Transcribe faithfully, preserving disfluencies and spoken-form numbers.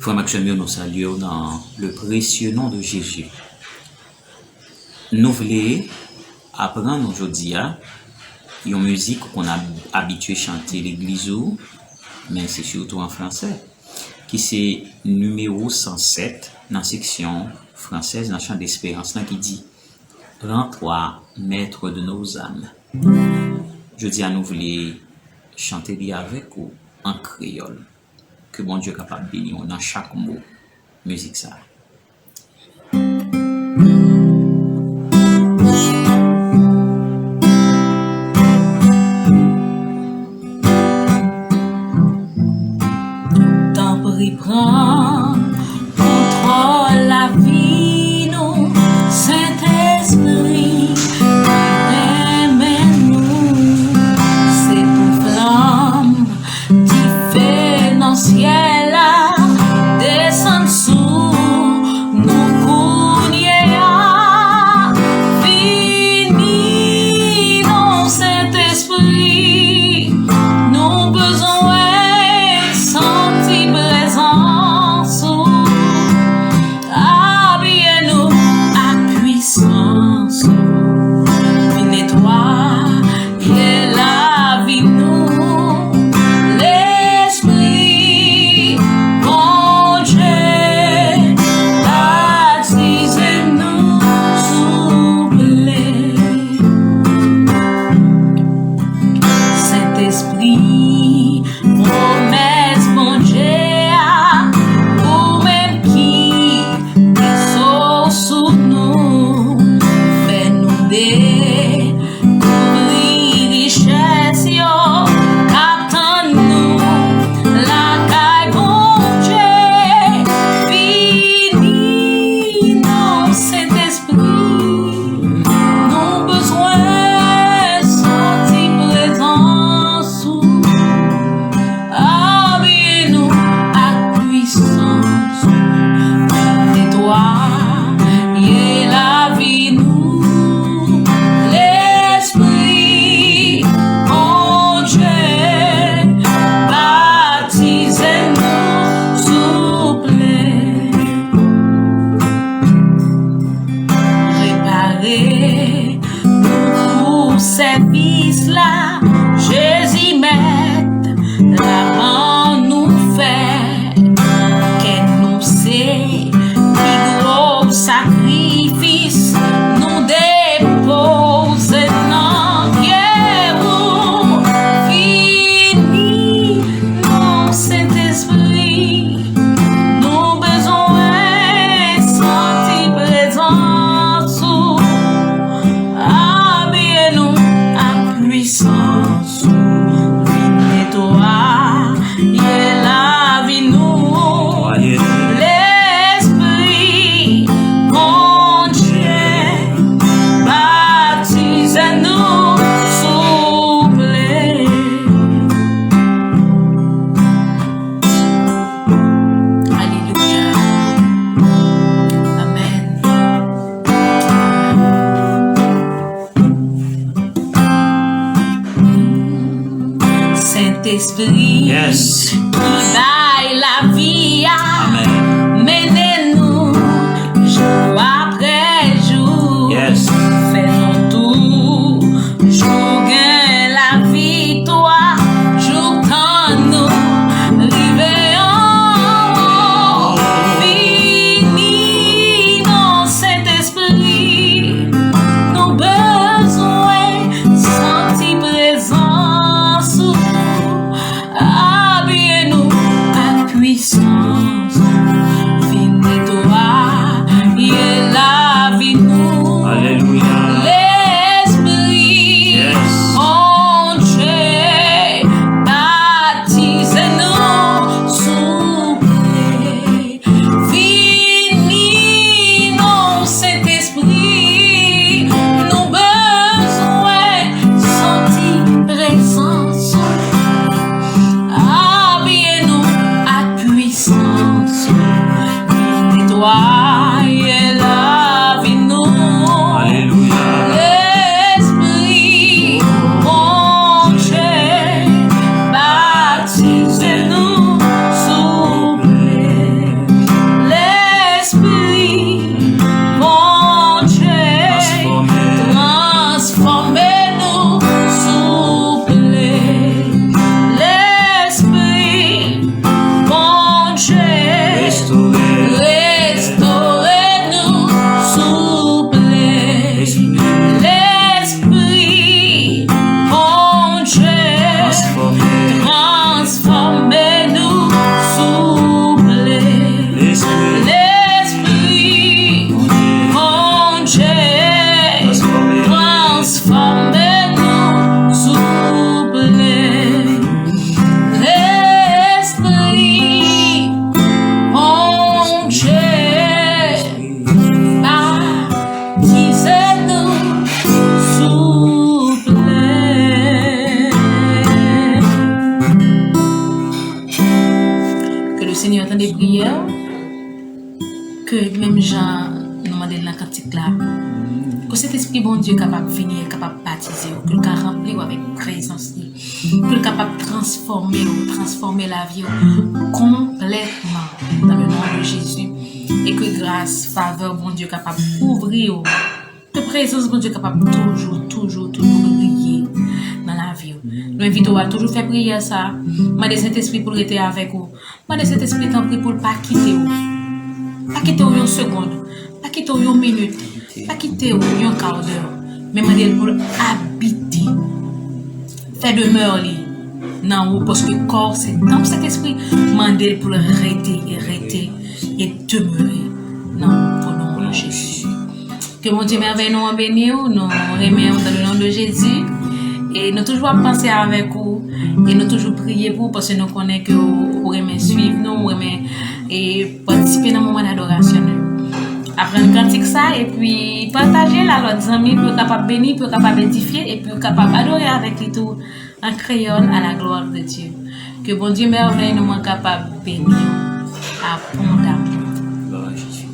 Frè m ak sè m yo, nou salye w nan le presye non de Jezi. Nou vle aprann nou jodi a yon mizik ou konn ab-, abitye chante legliz ou, men se sitou an fransè, ki se nimewo san sèt nan seksyon fransèz nan Chan Desperans lan ki di, Rends-toi maître de nos âmes. Jodi a nou vle chante li avèk ou an kreyòl. Ke Bondye kapab beni w nan chak mo mizik sa a. Tanpri pran kontwòl lavi nou, Sentespri ki renmen nou. Se pou flanm dife nan syèl la desann sou nou kounye a. Vini non, Sentespri, nou bezwen santi prezans ou. Abiye nou ak pwisans ou. Vin netwaye lavi nou. Lespri Bondye, batize nou, souple. Sentespri, pwomès Bondye a, ou menm ki desann sou nou, fè nou dekouvri richès yo k ap tann nou lakay Bondye. Vini non, Sentespri, nou bezwen santi prezans ou. Abiye nou ak pwisans ou. Netwaye lavi nou. Lespri Bondye, batize nou, souple. Repare nou pou sèvis la, Jezi Mèt, la ban nou fè. Kè nou se pi gwo sakrifis, nou depoze nan pye ou. Vini non, Sentespri, nou bezwen santi prezans ou. Abiye nou ak pwisans ou. Vin netwaye lavi nou. Lespri Bondye, batize nou, souple. Alelouya. Amèn. Sentespri, yes, ki bay lavi a, amèn, mennen nou jou apre jou. Yes. Fè nou tou jou gen laviktwa, jou k tann nou rive anwo. Vini non, Sentespri, nou bezwen santi prezans ou. Abiye nou ak pwisans ou. Vin netwaye lavi nou. Alelouya. Lespri, yes, Bondye, batize nou, souple. Vini non, Sentespri, nou bezwen santi prezans ou. Abiye nou ak pwisans ou. Netwaye lavi nou. Alelouya. Lespri Bondye, batize nou, souple. ke menm jan nou mande l nan kantik la, ke Sentespri Bondye kapab vini e kapab batize w, ke l ka ranpli w avèk prezans li, ke l kapab transfòme w, transfòme lavi w konplètman dans le nom de Jésus. E ke gras, favè Bondye kapab kouvri w. Ke prezans Bondye kapab toujou, toujou, toujou briye nan lavi w. Nou envite w a toujou fè priyè sa. Mande Sentespri pou l rete avèk ou. Mande Sentespri tanpri pou l pa kite w. Pa kite w yon segonn. Pa kite w yon minit. Pa kite w yon kadè. Men mande l pou l abite. Fè demè li nan ou, paske kò w se tanp Sentespri. Mande l pou l rete e rete e demere nan ou, o non de Jezi. Ke Bondye mèvèy nou an beni w, nou renmen w dans le nom de Jésus. E nou toujou ap panse avèk ou, e nou toujou priye pou ou, paske nou konnen ke ou, ou renmen swiv nou, ou renmen e patisipe nan moman dadorasyon nou. Aprann kantik sa, epi pataje l a lòt zanmi pou yo kapab beni, pou yo kapab edifye, epi yo kapab adore avèk li tou an kreyòl, à la gloire de Dieu. Ke Bondye mèvèy nou an kapab beni w abondamman. Glwa a Jezi.